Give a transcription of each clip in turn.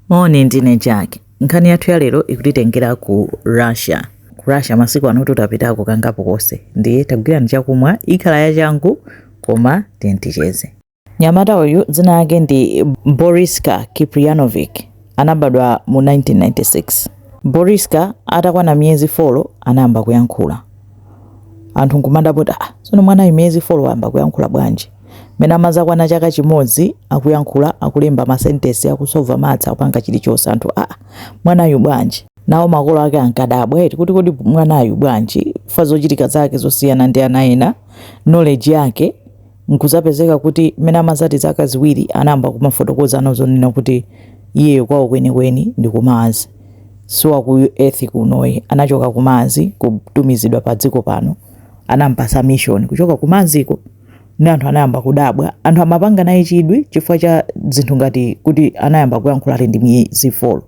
Moni, ndine Jack. Nkhani yathu ya lero ikutitengera ku Russia. Ku Russia masiku ano tutapitako kangapo konse, ndiye tagwirani chakumwa, ikhala yachangu koma ticheze. Nyamata uyu dzina lake ndi Boriska Kiprianovich, anabadwa mu 1996. Boriska atakwana miyezi 4 anayamba kuyankhula. Anthu nkumadabwa kuti, "Ah, tsono mwanayu miyezi 4 wayamba kuyankhula bwanji?" Mene amazakwana chaka chimodzi akuyankhula, akulemba masentesi, akusolva maths, akupanga chilichonse. Anthu, "Ah, mwanayu bwanji?" Nawo makolo ake ankadabwa eti kuti kodi mwanayu bwanji, fa zochitika zake zosiyana ndi ana ena, knowledge yake. Nkuzapezeka kuti mmene amazati zaka 2 anayamba kumafotokoza anazonena kuti iyeyo kwawo kwenikweni ndi ku Mars, siwa ku Earth kunoyi. Anachoka ku Mars kutumizidwa pa dziko pano, anampasa mission kuchoka ku Marsiko. Ndi anthu anayamba kudabwa, anthu amapanga naye chidwi chifukwa cha zinthu ngati kuti anayamba kuyankhula ali ndi miyezi 4,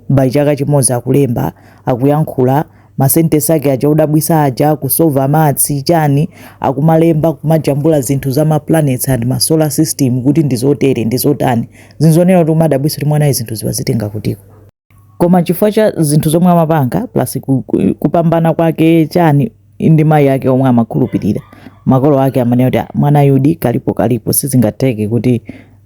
by chaka chimodzi akulemba, akuyankhula, masentesi ake aja odabwisa aja, kusolva maths chani, akumalemba, kumajambula zinthu za ma planets and ma solar system kuti ndi zotere ndi zotani, zinthu zonena kuti umadabwisa kuti mwanayi zinthu ziwazitenga kutiko. Koma chifukwa cha zinthu zomwe amapanga plus kupambana kwake chani ndi mayi ake omwe amakhulupirira, makolo ake amanena kuti, "Ah, mwana yudi kalipo kalipo, sizingatheke kuti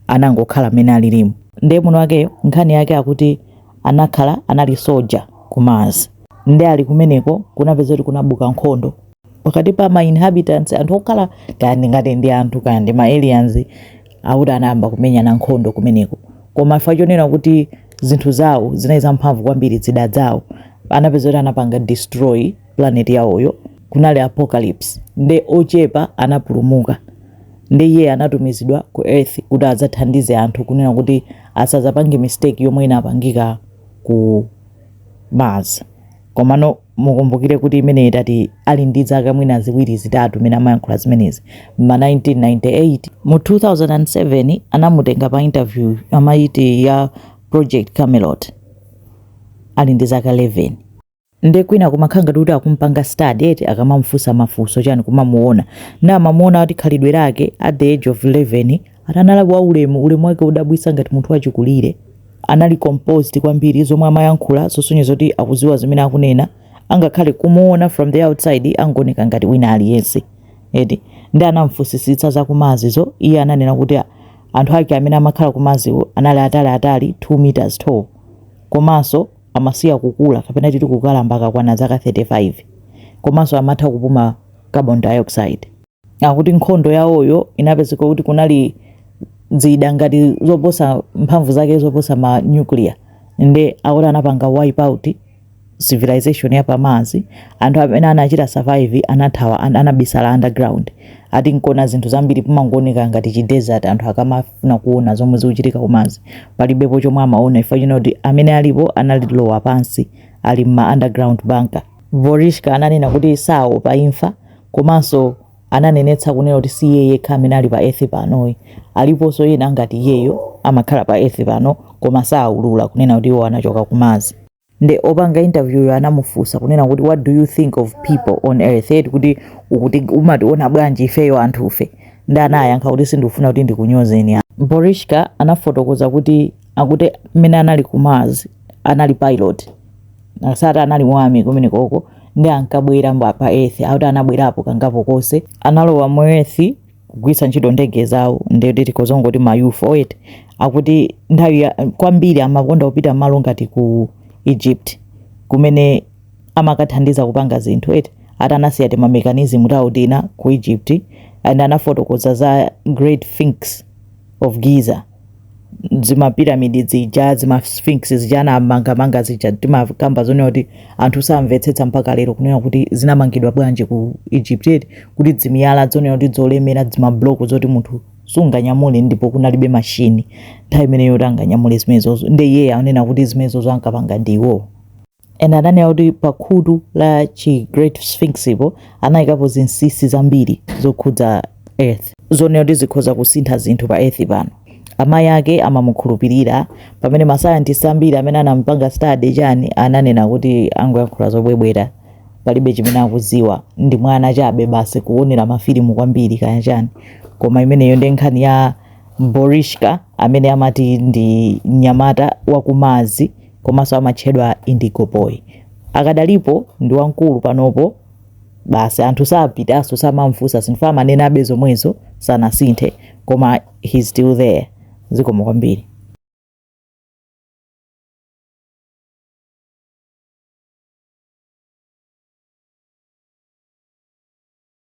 anangokhala mmene alilimu." Ndiye muno wakeyo nkhani yake akuti anakhala anali soja ku Mars. Ndi ali kumeneko kunapeza kuti kunabuka nkhondo pakati pa ma inhabitants, anthu okhala kaya ngati ndi anthu kaya ndi ma aliens. Akuti anayamba kumenyana nkhondo kumeneko, koma chifukwa chonena kuti zinthu zawo zinali zamphamvu kwambiri, zida zawo, anapeza kuti anapanga destroy planet yawoyo. Kunali apocalypse, nde ochepa anapulumuka. Ndi iye anatumizidwa ku Earth kuti adzathandize anthu kunena kuti asazapange mistake yomwe inapangika ku Mars. Komano mukumbukire kuti imeneyi tati ali ndi zaka mwina 2, 3 imene amayankhula zimenezi ma 1998. Mu 2007 anamutenga pa interview amayiti ya Project Camelot ali ndi zaka 11. Nde kwina kumakhala ngati kuti akumpanga study eti, akamamufunsa mafunso chani, kumamuona ndi amamuona kuti khalidwe lake at the age of 11 ati anali wa ulemu, ulemu wake udabwisa ngati munthu wachikulire. Anali composed kwambiri, zomwe amayankhula zosonyeza kuti akuziwa zimene akunena, angakhale kumuona from the outside angooneka ngati wina aliyense eti. Ndi anamfunsisitsa za ku Marszo, iye ananena kuti anthu ake amene amakhala ku Marswo anali atali atali, 2 meters tall, komanso amasiya kukula kapena titi kukalamba akakwana zaka 35, komanso amatha kupuma carbon dioxide. Akuti nkhondo yawoyo inapezeka kuti kunali zida ngati zoposa mphamvu zake zoposa ma nuclear, nde akuti anapanga wipe out civilization ya pa Mars. Anthu amene anachita survive anathawa, anabisala underground. Ati nkona zinthu zambiri pumangooneka ngati chi desert. Anthu akamafuna kuona zomwe zikuchitika ku Mars, palibepo chomwe amaona chifukwa chino kuti amene alipo analilowa pansi, ali mma underground bunker. Boriska ananena kuti saopa imfa, komanso ananenetsa kunena kuti si iye yekha amene ali pa Earth panoyi, aliponso ena ngati iyeyo amakhala pa Earth pano, koma saulula kunena kuti iwo anachoka ku Mars. Nde opanga interview yo anamufunsa kunena kuti, "What do you think of people on Earth?" Eti kuti ukuti umationa bwanji ifeyo anthufe? Ndi anayankha kuti, "Sindikufuna kuti ndikunyozeni." Borishka anafotokoza kuti akuti mmene anali ku Mars anali pilot, asati anali mu army kumene koko, ndi ankabwera pa Earth. Akuti anabwerapo kangapo konse, analowa mu Earth kugwiritsa ntchito ndege zawo, ndeti tikozongoti ma UFO eti. Akuti nthawi kwambiri amakonda kupita malo ngati ku Egypt kumene amakathandiza kupanga zinthu eti. Ati anasiya ti ma mechanism tawo tina ku Egypt, and anafotokoza za Great Sphinx of Giza, zimapiramidi zija, zima sphinx zija anamangamanga zija timakamba zonena kuti anthu samvetsetsa mpaka lero kunena kuti zinamangidwa bwanji ku Egypt eti, kuti dzimiyala zonena kuti zolemera, zimabloko zoti munthu sunganyamule, ndipo kunalibe mashini nthawi imeneyo yoti anganyamule zimenezozo. Ndi iye anena kuti zimenezozo ankapanga ndi iwowo. And ananena kuti pa khutu la chi Great Sphinx ipo anayikapo zinsinsi zambiri zokhudza Earth, zonena kuti zikhoza kusintha zinthu pa Earth pano. Amayi ake amamukhulupirira, pamene ma scientists ambiri amene anampanga study chani ananena kuti angoyankhula zobwebwera, palibe chimene akuziwa, ndi mwana chabe basi, kuonera mafilimu kwambiri kaya chani. Koma imeneyo ndi nkhani ya Boriska amene amati ndi mnyamata wakumazi komanso amatchedwa Indigo Boy. Akadalipo ndi wamkulu panopo basi anthu sapitanso samamfunsa zinthu amanenabe zomwezo sanasinthe koma he's still there. Zikomo kwambiri.